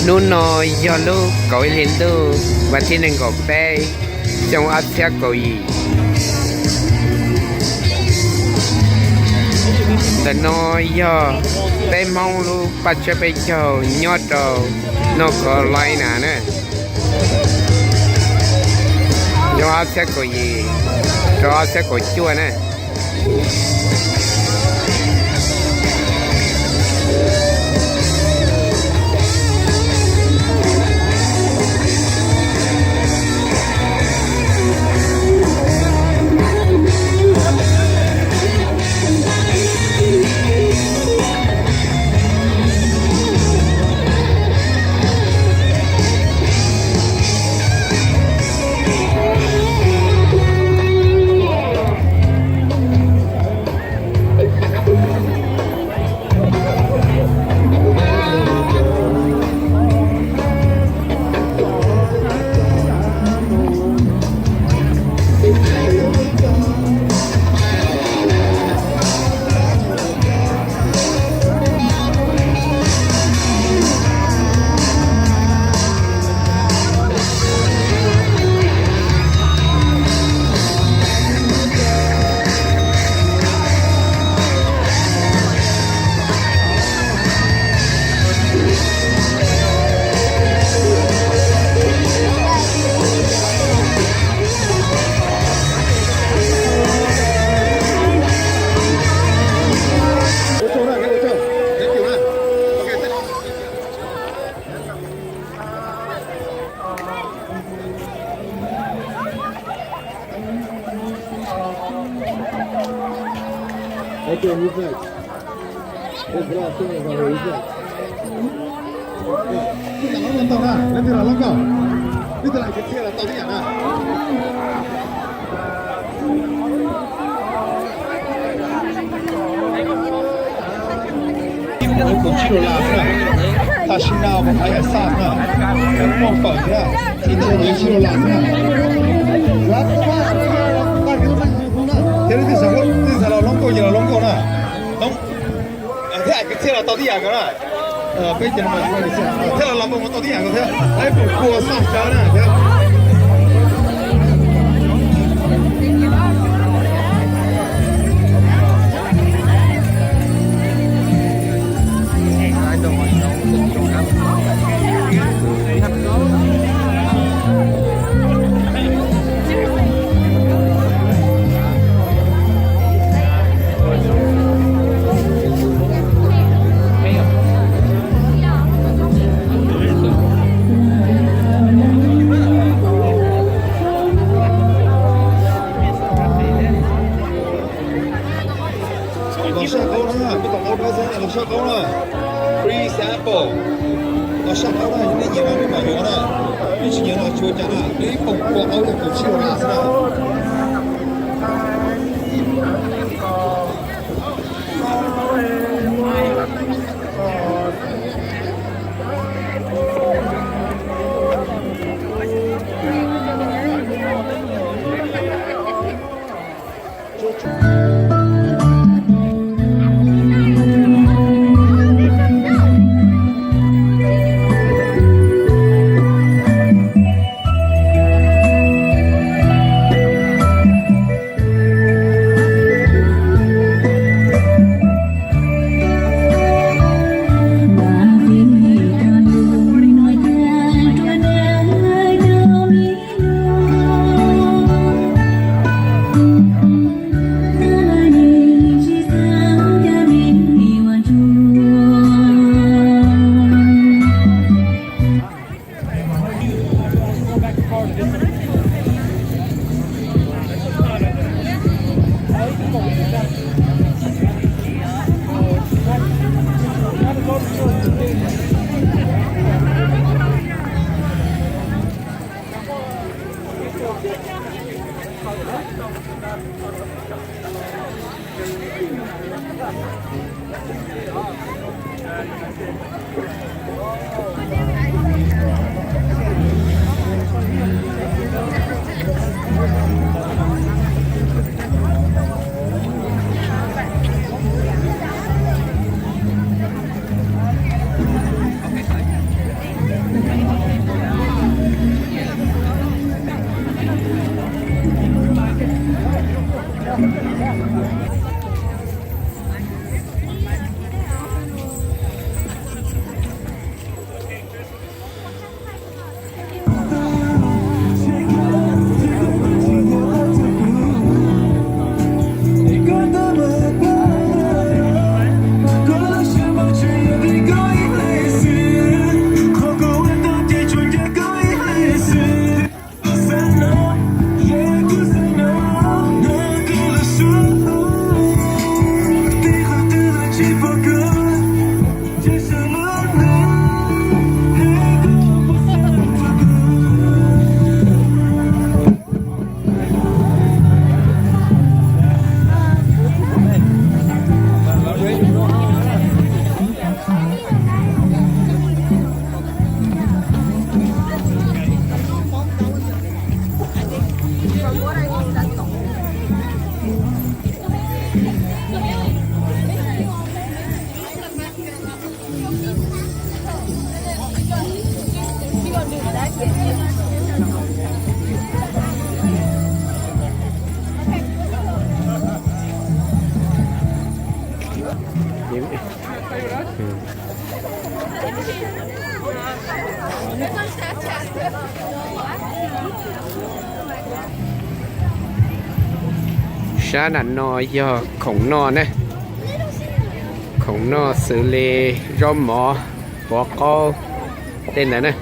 Hnub no yog lub kaum ib hlis ntuj, vas thib nees nkaum peb, xyoo ob txhiab kaum yim. Ntawm no yog peb Hmoob lub paj tsawb peb caug nyob rau North Carolina na, xyoo ob txhiab kaum yim rau ob txhiab kaum cuaj na. Kaum tsib dollar xwb na. Tam sim no kuv qhov yam xaj na, muaj fawm thiab, ib tug kaum tsib dollar xwb na. Thiab leej twg xav los loob nkauj ces los loob nkauj na. Thiab kwv txhiaj los tau tib yam ko na. Peb ces thiab los los mus tau tib yam ko thiab. Ib pum kua xaj sawv na thiab. Los saj qaub na, peb tom qaub dawb xwb, los saj qaub na. Free sample. Los saj qaub na, yog nej nyiam no peb mam yuav na. Yog tsis nyiam los tsis ua cas na, peb ib pum kua qaub yog kaum tsib dollar xwb na. Sab nram no yog khoom noj ne, khoom noj xws li zaub mov, pov qaub, tej ntawd ne.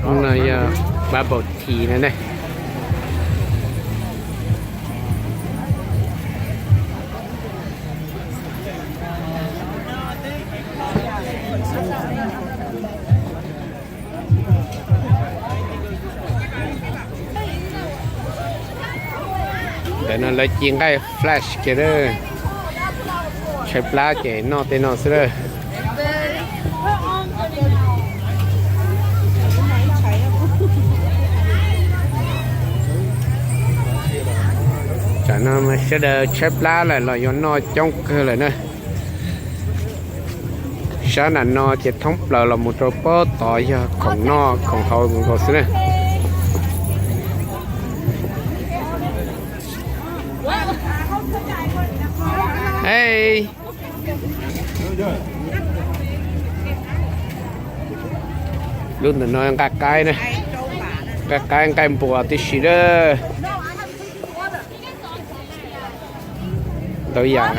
Ub no yog bubble tea no ne. Ntawm no lawv ci nqaij flash kiag lawm. Tshaib plab ces noj tej no xwb lawm. Tam no mas sawv daws tshaib plab lawm los yuav noj coob kawg lawm na. Sab nram no ces thoob plaws los mus rau pab tod yog khoom noj khoom haus nkaus xwb na. Lub ntawm no nqaij qaib na, nqaij qaib nqaij npua tib si lawm. Ntau yam.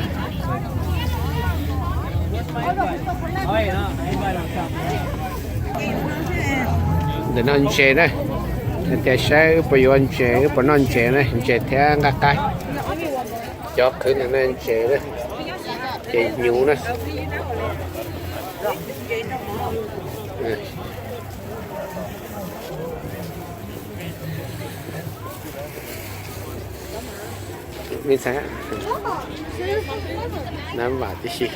Ntawm no ntses na, tias saib wb puas yuav ntses, wb puas noj ntses na, ntses thiab nqaij qaib. Cov khwv ntawm no ntses na, ces hnyuv na. Nab vam tib si.